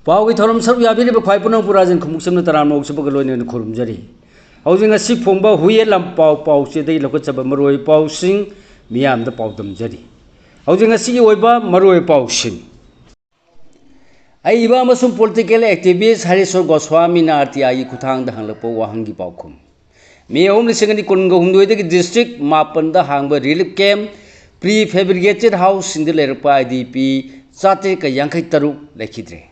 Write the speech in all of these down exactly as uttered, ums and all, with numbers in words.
ꯄꯥꯎꯒꯤ ꯊꯧꯔꯝ ꯁꯔꯨꯛ ꯌꯥꯕꯤꯔꯤꯕ ꯈ꯭ꯋꯥꯏ ꯄꯨꯝꯅꯃꯛꯄꯨ ꯔꯥꯖꯦꯟ ꯈꯨꯃꯨꯛꯁꯝꯅ ꯇꯔꯥꯝꯅ ꯑꯣꯛꯆꯕꯒ ꯂꯣꯏꯅꯅ ꯈꯨꯔꯨꯝꯖꯔꯤ꯫ ꯍꯧꯖꯤꯛ ꯉꯁꯤ ꯐꯣꯡꯕ ꯍꯨꯏꯌꯦꯟ ꯂꯥꯟꯄꯥꯎ ꯄꯥꯎꯆꯦꯗꯒꯤ ꯂꯧꯈꯠꯆꯕ ꯃꯔꯨꯑꯣꯏꯕ ꯄꯥꯎꯁꯤꯡ ꯃꯤꯌꯥꯝꯗ ꯄꯥꯎꯗꯝꯖꯔꯤ꯫ ꯍꯧꯖꯤꯛ ꯉꯁꯤꯒꯤ ꯑꯣꯏꯕ ꯃꯔꯨꯑꯣꯏꯕ ꯄꯥꯎꯁꯤꯡ꯫ ꯑꯏꯕ ꯑꯃꯁꯨꯡ political activist ꯍꯔꯤꯁꯣꯔ ꯒꯣꯁ꯭ꯋꯥꯃꯤꯅ RTIꯒꯤ ꯈꯨꯠꯊꯥꯡꯗ ꯍꯪꯂꯛꯄ ꯋꯥꯍꯪꯒꯤ ꯄꯥꯎꯈꯨꯝ꯫ ꯃꯦ ꯑꯍꯨꯝ ꯂꯤꯁꯤꯡ ꯑꯅꯤ ꯀꯨꯟꯒ ꯍꯨꯝꯗꯣꯏꯗꯒꯤ district ꯃꯥꯄꯟꯗ ꯍꯥꯡꯕ relief camp, prefabricated houseꯁꯤꯡꯗ ꯂꯩꯔꯛꯄ IDP ꯆꯥꯇ꯭ꯔꯦꯠꯀ ꯌꯥꯡꯈꯩ ꯇꯔꯨꯛ ꯂꯩꯈꯤꯗ꯭ꯔꯦ꯫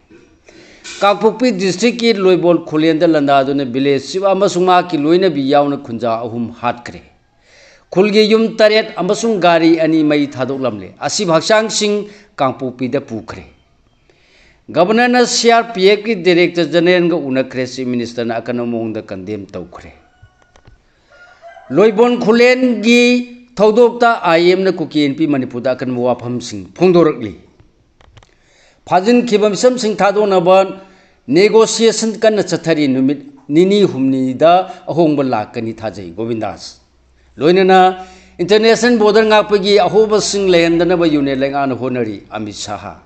ꯀꯥꯡꯄꯣꯛꯄꯤ districtꯀꯤ ꯂꯣꯏꯕꯣꯟ ꯈꯨꯂꯦꯟꯗ ꯂꯥꯟꯗꯥꯗꯨꯅ village chief ꯑꯃꯁꯨꯡ ꯃꯍꯥꯛꯀꯤ ꯂꯣꯏꯅꯕꯤ ꯌꯥꯎꯅ ꯈꯨꯟꯖꯥ ꯑꯍꯨꯝ ꯍꯥꯠꯈ꯭ꯔꯦ꯫ ꯈꯨꯜꯒꯤ ꯌꯨꯝ ꯇꯔꯦꯠ ꯑꯃꯁꯨꯡ ꯒꯥꯔꯤ ꯑꯅꯤ ꯃꯩ ꯊꯥꯗꯣꯛꯂꯝꯂꯦ꯫ ꯑꯁꯤꯕ ꯍꯛꯆꯥꯡꯁꯤꯡ ꯀꯥꯡꯄꯣꯛꯄꯤꯗ ꯄꯨꯈ꯭ꯔꯦ꯫ Governorꯅ CRPFꯀꯤ Director Generalꯒ ꯎꯅꯈ꯭ꯔꯦ꯫ Chief Ministerꯅ ꯑꯀꯟꯕ ꯃꯑꯣꯡꯗ condemn ꯇꯧꯈ꯭ꯔꯦ꯫ ꯂꯣꯏꯕꯣꯟ ꯈꯨꯂꯦꯟꯒꯤ ꯊꯧꯗꯣꯛꯇ IMꯅ ꯀꯨꯀꯤ ꯏꯟꯄꯤ ꯃꯅꯤꯄꯨꯔꯗ ꯑꯀꯟꯕ ꯋꯥꯐꯝꯁꯤꯡ ꯐꯣꯡꯗꯣꯔꯛꯂꯤ꯫ ꯐꯥꯖꯤꯟꯈꯤꯕ ꯃꯤꯆꯝꯁꯤꯡ ꯊꯥꯗꯣꯛꯅꯕ negotiation ꯀꯟꯅ ꯆꯠꯊꯔꯤ꯫ ꯅꯨꯃꯤꯠ ꯅꯤꯅꯤ ꯍꯨꯝꯅꯤꯗ ꯑꯍꯣꯡꯕ ꯂꯥꯛꯀꯅꯤ ꯊꯥꯖꯩ, ꯒꯣꯕꯤꯟꯗꯥꯁ꯫ ꯂꯣꯏꯅꯅ international border ꯉꯥꯛꯄꯒꯤ ꯑꯍꯣꯕꯁꯤꯡ ꯂꯩꯍꯟꯗꯅꯕ Union ꯂꯩꯉꯥꯛꯅ ꯍꯣꯠꯅꯔꯤ, ꯑꯃꯤꯠ ꯁꯥꯍ꯫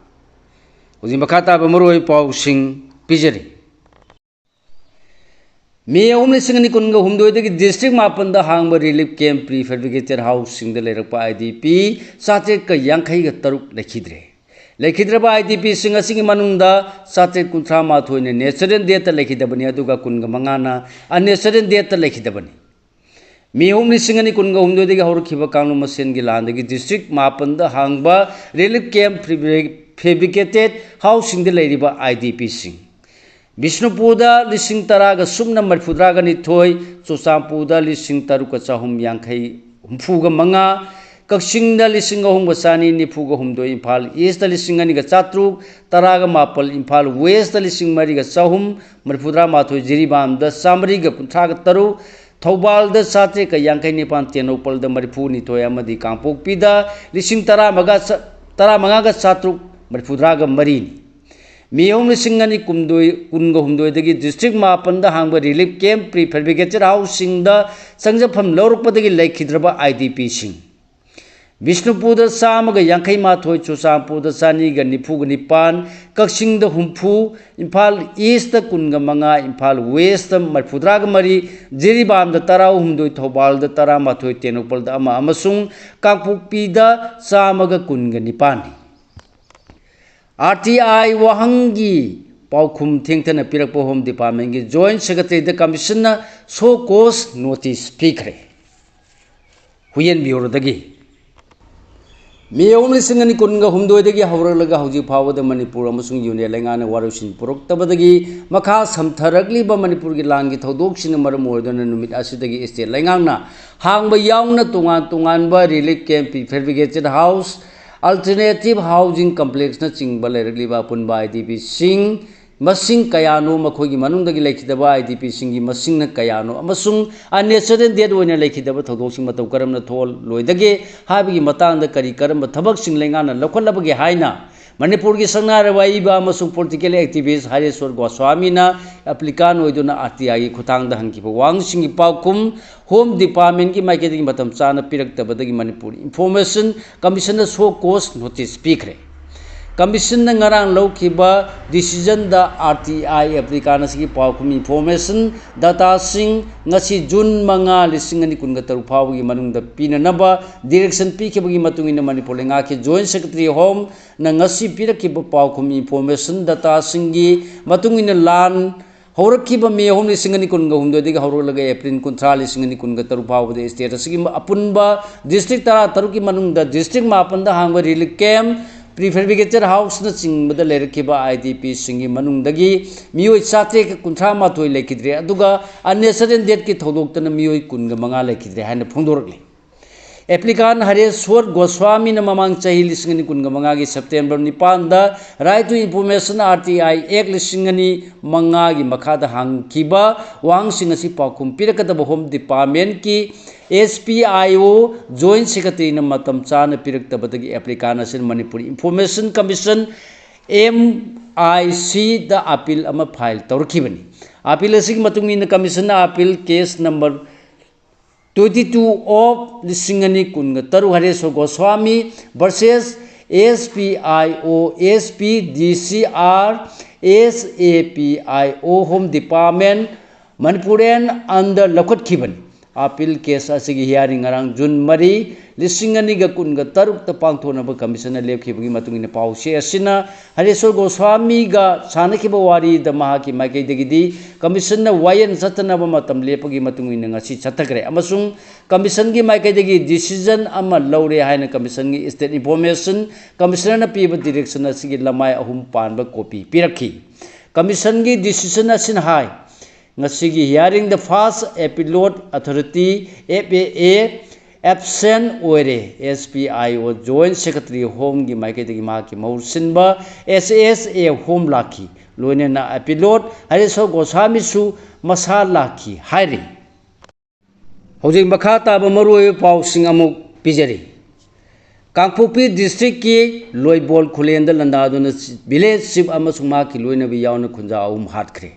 ꯍꯧꯖꯤꯛ ꯃꯈꯥ ꯇꯥꯕ ꯃꯔꯨꯑꯣꯏꯕ ꯄꯥꯎꯁꯤꯡ ꯄꯤꯖꯔꯤ꯫ ꯃꯦ ꯑꯍꯨꯝ ꯂꯤꯁꯤꯡ ꯑꯅꯤ ꯀꯨꯟꯒ ꯍꯨꯝꯗꯣꯏꯗꯒꯤ district ꯃꯥꯄꯟꯗ ꯍꯥꯡꯕ relief camp, prefabricated houseꯁꯤꯡꯗ ꯂꯩꯔꯛꯄ IDP ꯆꯥꯇ꯭ꯔꯦꯠꯀ ꯌꯥꯡꯈꯩꯒ ꯇꯔꯨꯛ ꯂꯩꯈꯤꯗ꯭ꯔꯦ꯫ ꯂꯩꯈꯤꯗ꯭ꯔꯕ IDPꯁꯤꯡ ꯑꯁꯤꯒꯤ ꯃꯅꯨꯡꯗ ꯆꯥꯇ꯭ꯔꯦꯠ ꯀꯨꯟꯊ꯭ꯔꯥ ꯃꯥꯊꯣꯏꯅ natural deathꯇ ꯂꯩꯈꯤꯗꯕꯅꯤ, ꯑꯗꯨꯒ ꯀꯨꯟꯒ ꯃꯉꯥꯅ unnatural deathꯇ ꯂꯩꯈꯤꯗꯕꯅꯤ꯫ ꯃꯦ ꯑꯍꯨꯝ ꯂꯤꯁꯤꯡ ꯑꯅꯤ ꯀꯨꯟꯒ ꯍꯨꯝꯗꯣꯏꯗꯒꯤ ꯍꯧꯔꯛꯈꯤꯕ ꯀꯥꯡꯂꯨꯞ ꯃꯁꯦꯟꯒꯤ ꯂꯥꯟꯗꯒꯤ district ꯃꯥꯄꯟꯗ ꯍꯥꯡꯕ relief camp, prefabricated houseꯁꯤꯡꯗ ꯂꯩꯔꯤꯕ IDPꯁꯤꯡ꯫ ꯕꯤꯁꯅꯨꯄꯨꯔꯗ ꯂꯤꯁꯤꯡ ꯇꯔꯥꯒ ꯁꯨꯞꯅ ꯃꯔꯤꯐꯨꯇꯔꯥꯒ ꯅꯤꯊꯣꯏ, ꯆꯨꯔꯆꯥꯟꯄꯨꯔꯗ ꯂꯤꯁꯤꯡ ꯇꯔꯨꯛꯀ ꯆꯍꯨꯝ ꯌꯥꯡꯈꯩ, ꯍꯨꯝꯐꯨꯒ ꯃꯉꯥ, ꯀꯛꯆꯤꯡꯗ ꯂꯤꯁꯤꯡ ꯑꯍꯨꯝꯒ ꯆꯅꯤ ꯅꯤꯐꯨꯒ ꯍꯨꯝꯗꯣꯏ, ꯏꯝꯐꯥꯜ Eastꯇ ꯂꯤꯁꯤꯡ ꯑꯅꯤꯒ ꯆꯥꯇ꯭ꯔꯨꯛ ꯇꯔꯥꯒ ꯃꯥꯄꯜ, ꯏꯝꯐꯥꯜ Westꯇ ꯂꯤꯁꯤꯡ ꯃꯔꯤꯒ ꯆꯍꯨꯝ ꯃꯔꯤꯐꯨꯇꯔꯥ ꯃꯥꯊꯣꯏ, ꯖꯤꯔꯤꯕꯥꯝꯗ ꯆꯥꯃꯔꯤꯒ ꯀꯨꯟꯊ꯭ꯔꯥꯒ ꯇꯔꯨꯛ, ꯊꯧꯕꯥꯜꯗ ꯆꯥꯇ꯭ꯔꯦꯠꯀ ꯌꯥꯡꯈꯩ ꯅꯤꯄꯥꯟ, ꯇꯦꯡꯅꯧꯄꯜꯗ ꯃꯔꯤꯐꯨ ꯅꯤꯊꯣꯏ ꯑꯃꯗꯤ ꯀꯥꯡꯄꯣꯛꯄꯤꯗ ꯂꯤꯁꯤꯡ ꯇꯔꯥꯃꯉꯥꯒ ꯆꯥꯇ꯭ꯔꯨꯛ ꯃꯔꯤꯐꯨꯇꯔꯥꯒ ꯃꯔꯤꯅꯤ꯫ ꯃꯦ ꯑꯍꯨꯝ ꯂꯤꯁꯤꯡ ꯑꯅꯤ ꯀꯨꯟꯒ ꯍꯨꯝꯗꯣꯏꯗꯒꯤ district ꯃꯥꯄꯟꯗ ꯍꯥꯡꯕ relief camp, prefabricated houseꯁꯤꯡꯗ ꯆꯪꯖꯐꯝ ꯂꯧꯔꯛꯄꯗꯒꯤ ꯂꯩꯈꯤꯗ꯭ꯔꯕ IDPꯁꯤꯡ꯫ ꯕꯤꯁꯅꯨꯄꯨꯔꯗ ꯆꯥꯝꯃꯒ ꯌꯥꯡꯈꯩ ꯃꯥꯊꯣꯏ, ꯆꯨꯔꯆꯥꯟꯄꯨꯔꯗ ꯆꯅꯤꯒ ꯅꯤꯐꯨꯒ ꯅꯤꯄꯥꯟ, ꯀꯛꯆꯤꯡꯗ ꯍꯨꯝꯐꯨ, ꯏꯝꯐꯥꯜ ꯏꯁꯇ ꯀꯨꯟꯒ ꯃꯉꯥ, ꯏꯝꯐꯥꯜ ꯋꯦꯁꯇ ꯃꯔꯤꯐꯨꯇꯔꯥꯒ ꯃꯔꯤ, ꯖꯤꯔꯤꯕꯥꯝꯗ ꯇꯔꯥꯍꯨꯝꯗꯣꯏ, ꯊꯧꯕꯥꯜꯗ ꯇꯔꯥꯃꯥꯊꯣꯏ, ꯇꯦꯡꯅꯧꯄꯜꯗ ꯑꯃ ꯑꯃꯁꯨꯡ ꯀꯥꯡꯄꯣꯛꯄꯤꯗ ꯆꯥꯝꯃꯒ ꯀꯨꯟꯒ ꯅꯤꯄꯥꯟꯅꯤ꯫ ꯑꯥꯔ ꯇꯤ ꯑꯥꯏ ꯋꯥꯍꯪꯒꯤ ꯄꯥꯎꯈꯨꯝ ꯊꯦꯡꯊꯅ ꯄꯤꯔꯛꯄ ꯍꯣꯝ ꯗꯤꯄꯥꯔꯠꯃꯦꯟꯒꯤ ꯖꯣꯏꯟ ꯁꯦꯀ꯭ꯔꯦꯇꯔꯤꯗ ꯀꯃꯤꯁꯟꯅ ꯁꯣ ꯀꯣꯁ ꯅꯣꯇꯤꯁ ꯄꯤꯈ꯭ꯔꯦ꯫ ꯍꯨꯌꯦꯟ ꯕ꯭ꯌꯨꯔꯣꯗꯒꯤ꯫ ꯃꯦ ꯑꯍꯨꯝ, ꯂꯤꯁꯤꯡ ꯑꯅꯤ ꯀꯨꯟꯒ ꯍꯨꯝꯗꯣꯏꯗꯒꯤ ꯍꯧꯔꯛꯂꯒ ꯍꯧꯖꯤꯛ ꯐꯥꯎꯕꯗ ꯃꯅꯤꯄꯨꯔ ꯑꯃꯁꯨꯡ ꯌꯨꯅꯤꯌꯟ ꯂꯩꯉꯥꯛꯅ ꯋꯥꯔꯣꯏꯁꯤꯟ ꯄꯨꯔꯛꯇꯕꯗꯒꯤ ꯃꯈꯥ ꯁꯝꯊꯔꯛꯂꯤꯕ ꯃꯅꯤꯄꯨꯔꯒꯤ ꯂꯥꯟꯒꯤ ꯊꯧꯗꯣꯛꯁꯤꯡꯅ ꯃꯔꯝ ꯑꯣꯏꯗꯨꯅ ꯅꯨꯃꯤꯠ ꯑꯁꯤꯗꯒꯤ ꯁ꯭ꯇꯦꯠ ꯂꯩꯉꯥꯛꯅ ꯍꯥꯡꯕ ꯌꯥꯎꯅ ꯇꯣꯉꯥꯟ ꯇꯣꯉꯥꯟꯕ relief camp, prefabricated house, alternative housing ꯀꯝꯄ꯭ꯂꯦꯛꯁꯅꯆꯤꯡꯕ ꯂꯩꯔꯛꯂꯤꯕ ꯑꯄꯨꯟꯕ ꯑꯥꯏ ꯗꯤ ꯄꯤꯁꯤꯡ ꯃꯁꯤꯡ ꯀꯌꯥꯅꯣ, ꯃꯈꯣꯏꯒꯤ ꯃꯅꯨꯡꯗꯒꯤ ꯂꯩꯈꯤꯗꯕ ꯑꯥꯏ ꯗꯤ ꯄꯤꯁꯤꯡꯒꯤ ꯃꯁꯤꯡꯅ ꯀꯌꯥꯅꯣ ꯑꯃꯁꯨꯡ ꯑꯟꯅꯦꯆꯔꯦꯜ ꯗꯦꯠ ꯑꯣꯏꯅ ꯂꯩꯈꯤꯗꯕ ꯊꯧꯗꯣꯛꯁꯤꯡ ꯃꯇꯧ ꯀꯔꯝꯅ ꯊꯣꯛꯍꯜꯂꯣꯏꯗꯒꯦ ꯍꯥꯏꯕꯒꯤ ꯃꯇꯥꯡꯗ ꯀꯔꯤ ꯀꯔꯝꯕ ꯊꯕꯛꯁꯤꯡ ꯂꯩꯉꯥꯛꯅ ꯂꯧꯈꯠꯂꯕꯒꯦ ꯍꯥꯏꯅ ꯃꯅꯤꯄꯨꯔꯒꯤ ꯁꯛꯅꯥꯏꯔꯕ ꯑꯏꯕ ꯑꯃꯁꯨꯡ ꯄꯣꯂꯤꯇꯤꯀꯦꯜ ꯑꯦꯛꯇꯤꯚꯤꯁ꯭ꯠ ꯍꯔꯦꯁ꯭ꯋꯔ ꯒꯣꯁ꯭ꯋꯥꯃꯤꯅ ꯑꯦꯄ꯭ꯂꯤꯀꯥꯟ ꯑꯣꯏꯗꯨꯅ ꯑꯥꯔ ꯇꯤ ꯑꯥꯏꯒꯤ ꯈꯨꯠꯊꯥꯡꯗ ꯍꯪꯈꯤꯕ ꯋꯥꯍꯪꯁꯤꯡꯒꯤ ꯄꯥꯎꯈꯨꯝ ꯍꯣꯝ ꯗꯤꯄꯥꯔꯠꯃꯦꯟꯒꯤ ꯃꯥꯏꯀꯩꯗꯒꯤ ꯃꯇꯝ ꯆꯥꯅ ꯄꯤꯔꯛꯇꯕꯗꯒꯤ ꯃꯅꯤꯄꯨꯔ ꯏꯟꯐꯣꯔꯃꯦꯁꯟ ꯀꯃꯤꯁꯟꯅ ꯁꯣ ꯀꯣꯁ ꯅꯣꯇꯤꯁ ꯄꯤꯈ꯭ꯔꯦ꯫ ꯀꯃꯤꯁꯟꯅ ꯉꯔꯥꯡ ꯂꯧꯈꯤꯕ ꯗꯤꯁꯤꯖꯟꯗ ꯑꯥꯔ ꯇꯤ ꯑꯥꯏ ꯑꯦꯄ꯭ꯂꯤꯀꯥꯟ ꯑꯁꯤꯒꯤ ꯄꯥꯎꯈꯨꯝ ꯏꯟꯐꯣꯔꯃꯦꯁꯟ ꯗꯇꯥꯁꯤꯡ ꯉꯁꯤ ꯖꯨꯟ ꯃꯉꯥ, ꯂꯤꯁꯤꯡ ꯑꯅꯤ ꯀꯨꯟꯒ ꯇꯔꯨꯛ ꯐꯥꯎꯕꯒꯤ ꯃꯅꯨꯡꯗ ꯄꯤꯅꯅꯕ ꯗꯤꯔꯦꯛꯁꯟ ꯄꯤꯈꯤꯕꯒꯤ ꯃꯇꯨꯡ ꯏꯟꯅ ꯃꯅꯤꯄꯨꯔ ꯂꯩꯉꯥꯛꯀꯤ ꯖꯣꯏꯟ ꯁꯦꯀ꯭ꯔꯦꯇꯔꯤ ꯍꯣꯝꯅ ꯉꯁꯤ ꯄꯤꯔꯛꯈꯤꯕ ꯄꯥꯎꯈꯨꯝ ꯏꯟꯐꯣꯔꯃꯦꯁꯟ ꯗꯇꯥꯁꯤꯡꯒꯤ ꯃꯇꯨꯡ ꯏꯟꯅ ꯂꯥꯟ ꯍꯧꯔꯛꯈꯤꯕ ꯃꯦ ꯑꯍꯨꯝ, ꯂꯤꯁꯤꯡ ꯑꯅꯤ ꯀꯨꯟꯒ ꯍꯨꯝꯗꯣꯏꯗꯒꯤ ꯍꯧꯔꯛꯂꯒ ꯑꯦꯄ꯭ꯔꯤꯜ ꯀꯨꯟꯊ꯭ꯔꯥ, ꯂꯤꯁꯤꯡ ꯑꯅꯤ ꯀꯨꯟꯒ ꯇꯔꯨꯛ ꯐꯥꯎꯕꯗ ꯁ꯭ꯇꯦꯠ ꯑꯁꯤꯒꯤ ꯑꯄꯨꯟꯕ ꯗꯤꯁꯇ꯭ꯔꯤꯛ ꯇꯔꯥꯇꯔꯨꯛꯀꯤ ꯃꯅꯨꯡꯗ ꯗꯤꯁꯇ꯭ꯔꯤꯛ ꯃꯥꯄꯟꯗ ꯍꯥꯡꯕ ꯔꯤꯂꯤꯐ ꯀꯦꯝꯞ, ꯄ꯭ꯔꯤꯐꯦꯕ꯭ꯔꯤꯀꯦꯇꯦꯗ ꯍꯥꯎꯁꯅꯆꯤꯡꯕꯗ ꯂꯩꯔꯛꯈꯤꯕ ꯑꯥꯏ ꯗꯤ ꯄꯤꯁꯤꯡꯒꯤ ꯃꯅꯨꯡꯗꯒꯤ ꯃꯤꯑꯣꯏ ꯆꯥꯇ꯭ꯔꯦꯠꯀ ꯀꯨꯟꯊ꯭ꯔꯥ ꯃꯥꯊꯣꯏ ꯂꯩꯈꯤꯗ꯭ꯔꯦ, ꯑꯗꯨꯒ ꯑꯟꯅꯦꯆꯔꯦꯜ ꯗꯦꯠꯀꯤ ꯊꯧꯗꯣꯛꯇꯅ ꯃꯤꯑꯣꯏ ꯀꯨꯟꯒ ꯃꯉꯥ ꯂꯩꯈꯤꯗ꯭ꯔꯦ ꯍꯥꯏꯅ ꯐꯣꯡꯗꯣꯔꯛꯂꯤ꯫ ꯑꯦꯄ꯭ꯂꯤꯀꯥꯟ ꯍꯔꯦꯁ꯭ꯋꯔ ꯒꯣꯁ꯭ꯋꯥꯃꯤꯅ ꯃꯃꯥꯡ ꯆꯍꯤ ꯂꯤꯁꯤꯡ ꯑꯅꯤ ꯀꯨꯟꯒ ꯃꯉꯥꯒꯤ ꯁꯦꯞꯇꯦꯝꯕꯔ ꯅꯤꯄꯥꯟꯗ Right to Information, R T I act ꯂꯤꯁꯤꯡ ꯑꯅꯤ ꯃꯉꯥꯒꯤ ꯃꯈꯥꯗ ꯍꯥꯡꯈꯤꯕ ꯋꯥꯍꯪꯁꯤꯡ ꯑꯁꯤ ꯄꯥꯎꯈꯨꯝ ꯄꯤꯔꯛꯀꯗꯕ home ꯗꯤꯄꯥꯔꯠꯃꯦꯟꯠꯀꯤ S P I O joint ꯁꯦꯀ꯭ꯔꯦꯇꯔꯤꯅ ꯃꯇꯝ ꯆꯥꯅ ꯄꯤꯔꯛꯇꯕꯗꯒꯤ ꯑꯦꯄ꯭ꯂꯤꯀꯥꯟ ꯑꯁꯤꯅ Manipur information commission, M I ꯁꯤꯗ ꯑꯥꯄꯤꯜ ꯑꯃ ꯐꯥꯏꯜ ꯇꯧꯔꯛꯈꯤꯕꯅꯤ꯫ ꯑꯥꯄꯤꯜ ꯑꯁꯤꯒꯤ ꯃꯇꯨꯡ ꯏꯟꯅ ꯀꯃꯤꯁꯟꯅ appeal case number Twenty two of ꯂꯤꯁꯤꯡ ꯑꯅꯤ ꯀꯨꯟꯒ ꯇꯔꯨꯛ, Hareshwar Goswami versus S P I O, S P D C R, S A P I O, Home Department, Manipur and under ꯂꯧꯈꯠꯈꯤꯕꯅꯤ꯫ ꯑꯥꯄꯤꯜ ꯀꯦꯁ ꯑꯁꯤꯒꯤ ꯍꯤꯌꯥꯔꯤꯡ ꯉꯔꯥꯡ ꯖꯨꯟ ꯃꯔꯤ, ꯂꯤꯁꯤꯡ ꯑꯅꯤꯒ ꯀꯨꯟꯒ ꯇꯔꯨꯛꯇ ꯄꯥꯡꯊꯣꯛꯅꯕ ꯀꯃꯤꯁꯟꯅ ꯂꯦꯞꯈꯤꯕꯒꯤ ꯃꯇꯨꯡ ꯏꯟꯅ ꯄꯥꯎꯆꯦ ꯑꯁꯤꯅ ꯍꯔꯦꯁꯣꯔ ꯒꯣꯁ꯭ꯋꯥꯃꯤꯒ ꯁꯥꯟꯅꯈꯤꯕ ꯋꯥꯔꯤꯗ ꯃꯍꯥꯛꯀꯤ ꯃꯥꯏꯀꯩꯗꯒꯤꯗꯤ ꯀꯃꯤꯁꯟꯅ ꯋꯥꯌꯦꯜ ꯆꯠꯇꯅꯕ ꯃꯇꯝ ꯂꯦꯞꯄꯒꯤ ꯃꯇꯨꯡ ꯏꯟꯅ ꯉꯁꯤ ꯆꯠꯊꯈ꯭ꯔꯦ ꯑꯃꯁꯨꯡ ꯀꯃꯤꯁꯟꯒꯤ ꯃꯥꯏꯀꯩꯗꯒꯤ ꯗꯤꯁꯤꯖꯟ ꯑꯃ ꯂꯧꯔꯦ ꯍꯥꯏꯅ ꯀꯃꯤꯁꯟꯒꯤ ꯁ꯭ꯇꯦꯠ ꯏꯟꯐꯣꯔꯃꯦꯁꯟ ꯀꯃꯤꯁꯅꯔꯅ ꯄꯤꯕ ꯗꯤꯔꯦꯛꯁꯟ ꯑꯁꯤꯒꯤ ꯂꯃꯥꯏ ꯑꯍꯨꯝ ꯄꯥꯟꯕ ꯀꯣꯄꯤ ꯄꯤꯔꯛꯈꯤ꯫ ꯀꯃꯤꯁꯟꯒꯤ ꯗꯤꯁꯤꯖꯟ ꯑꯁꯤꯅ ꯍꯥꯏ, ꯉꯁꯤꯒꯤ ꯍꯤꯌꯥꯔꯤꯡꯗ first appellate authority, F A A, absent ꯑꯣꯏꯔꯦ꯫ S P I O, joint secretary home ꯃꯥꯏꯀꯩꯗꯒꯤ ꯃꯍꯥꯛꯀꯤ ꯃꯍꯨꯠ ꯁꯤꯟꯕ S S A ꯍꯣꯝ ꯂꯥꯛꯈꯤ꯫ ꯂꯣꯏꯅꯅ ꯑꯦꯄꯤꯂꯣꯠ ꯍꯔꯦꯁꯣꯔ ꯒꯣꯁ꯭ꯋꯥꯃꯤꯁꯨ ꯃꯁꯥ ꯂꯥꯛꯈꯤ ꯍꯥꯏꯔꯤ꯫ ꯍꯧꯖꯤꯛ ꯃꯈꯥ ꯇꯥꯕ ꯃꯔꯨꯑꯣꯏꯕ ꯄꯥꯎꯁꯤꯡ ꯑꯃꯨꯛ ꯄꯤꯖꯔꯤ꯫ ꯀꯥꯡꯄꯣꯛꯄꯤ ꯗꯤꯁꯇ꯭ꯔꯤꯛꯀꯤ ꯂꯣꯏꯕꯣꯜ ꯈꯨꯂꯦꯟꯗ ꯂꯥꯟꯗꯥꯗꯨꯅ ꯚꯤꯂꯦꯖ ꯆꯤꯐ ꯑꯃꯁꯨꯡ ꯃꯍꯥꯛꯀꯤ ꯂꯣꯏꯅꯕꯤ ꯌꯥꯎꯅ ꯈꯨꯟꯖꯥ ꯑꯍꯨꯝ ꯍꯥꯠꯈ꯭ꯔꯦ꯫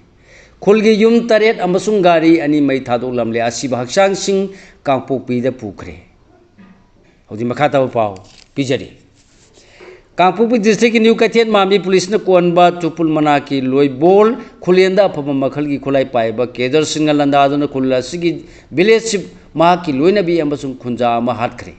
ꯈꯨꯜꯒꯤ ꯌꯨꯝ ꯇꯔꯦꯠ ꯑꯃꯁꯨꯡ ꯒꯥꯔꯤ ꯑꯅꯤ ꯃꯩ ꯊꯥꯗꯣꯛꯂꯝꯂꯦ꯫ ꯑꯁꯤꯕ ꯍꯛꯆꯥꯡꯁꯤꯡ ꯀꯥꯡꯄꯣꯛꯄꯤꯗ ꯄꯨꯈ꯭ꯔꯦ꯫ ꯍꯧꯖꯤꯛ ꯃꯈꯥ ꯇꯥꯕ ꯄꯥꯎ ꯄꯤꯖꯔꯤ꯫ ꯀꯥꯡꯄꯣꯛꯄꯤ ꯗꯤꯁꯇ꯭ꯔꯤꯛꯀꯤ ꯅ꯭ꯌꯨ ꯀꯩꯊꯦꯜ ꯃꯥꯟꯕꯤ ꯄꯨꯂꯤꯁꯅ ꯀꯣꯟꯕ ꯆꯨꯄꯨꯜ ꯃꯅꯥꯛꯀꯤ ꯂꯣꯏꯕꯣꯜ ꯈꯨꯂꯦꯟꯗ ꯑꯐꯕ ꯃꯈꯜꯒꯤ ꯈꯨꯠꯂꯥꯏ ꯄꯥꯏꯕ ꯀꯦꯗꯔꯁꯤꯡꯅ ꯂꯥꯟꯗꯥꯗꯨꯅ ꯈꯨꯜ ꯑꯁꯤꯒꯤ ꯚꯤꯂꯦꯖ ꯆꯤꯐ ꯃꯍꯥꯛꯀꯤ ꯂꯣꯏꯅꯕꯤ ꯑꯃꯁꯨꯡ ꯈꯨꯟꯖꯥ ꯑꯃ ꯍꯥꯠꯈ꯭ꯔꯦ꯫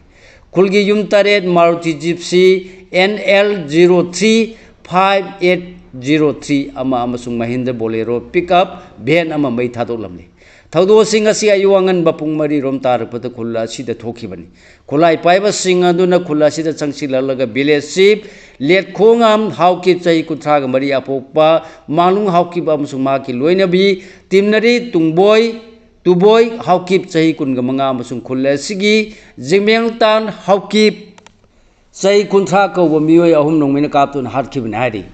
ꯈꯨꯜꯒꯤ ꯌꯨꯝ ꯇꯔꯦꯠ, Maruti gypsy N L zero three five eight zero three ꯑꯃ ꯑꯃꯁꯨꯡ ꯃꯍꯤꯟꯗ꯭ꯔ ꯕꯣꯂꯦꯔꯣ ꯄꯤꯛꯑꯞ ꯚꯦꯟ ꯑꯃ ꯃꯩ ꯊꯥꯗꯣꯛꯂꯝꯂꯤ꯫ ꯊꯧꯗꯣꯛ ꯑꯁꯤ ꯉꯁꯤ ꯑꯌꯨꯛ ꯑꯉꯟꯕ ꯄꯨꯡ ꯃꯔꯤ ꯔꯣꯝ ꯇꯥꯔꯛꯄꯗ ꯈꯨꯜ ꯑꯁꯤꯗ ꯊꯣꯛꯈꯤꯕꯅꯤ꯫ ꯈꯨꯠꯂꯥꯏ ꯄꯥꯏꯕꯁꯤꯡ ꯑꯗꯨꯅ ꯈꯨꯜ ꯑꯁꯤꯗ ꯆꯪꯁꯤꯜꯂꯛꯂꯒ ꯚꯤꯂꯦꯖ ꯆꯤꯐ ꯂꯦꯠꯈꯣꯡꯉꯥꯝ ꯍꯥꯎꯀꯤꯞ, ꯆꯍꯤ ꯀꯨꯟꯊ꯭ꯔꯥꯒ ꯃꯔꯤ, ꯑꯄꯣꯛꯄ ꯃꯥꯡꯂꯨꯡ ꯍꯥꯎꯀꯤꯞ ꯑꯃꯁꯨꯡ ꯃꯍꯥꯛꯀꯤ ꯂꯣꯏꯅꯕꯤ ꯇꯤꯝꯅꯔꯤ ꯇꯨꯡꯕꯣꯏ, ꯇꯨꯕꯣꯏ ꯍꯥꯎꯀꯤꯞ, ꯆꯍꯤ ꯀꯨꯟꯒ ꯃꯉꯥ, ꯑꯃꯁꯨꯡ ꯈꯨꯜ ꯑꯁꯤꯒꯤ ꯖꯤꯡꯃꯦꯡꯇꯥꯟ ꯍꯥꯎꯀꯤꯞ, ꯆꯍꯤ ꯀꯨꯟꯊ꯭ꯔꯥ ꯀꯧꯕ ꯃꯤꯑꯣꯏ ꯑꯍꯨꯝ ꯅꯣꯡꯃꯩꯅ ꯀꯥꯞꯇꯨꯅ ꯍꯥꯠꯈꯤꯕꯅꯤ ꯍꯥꯏꯔꯤ꯫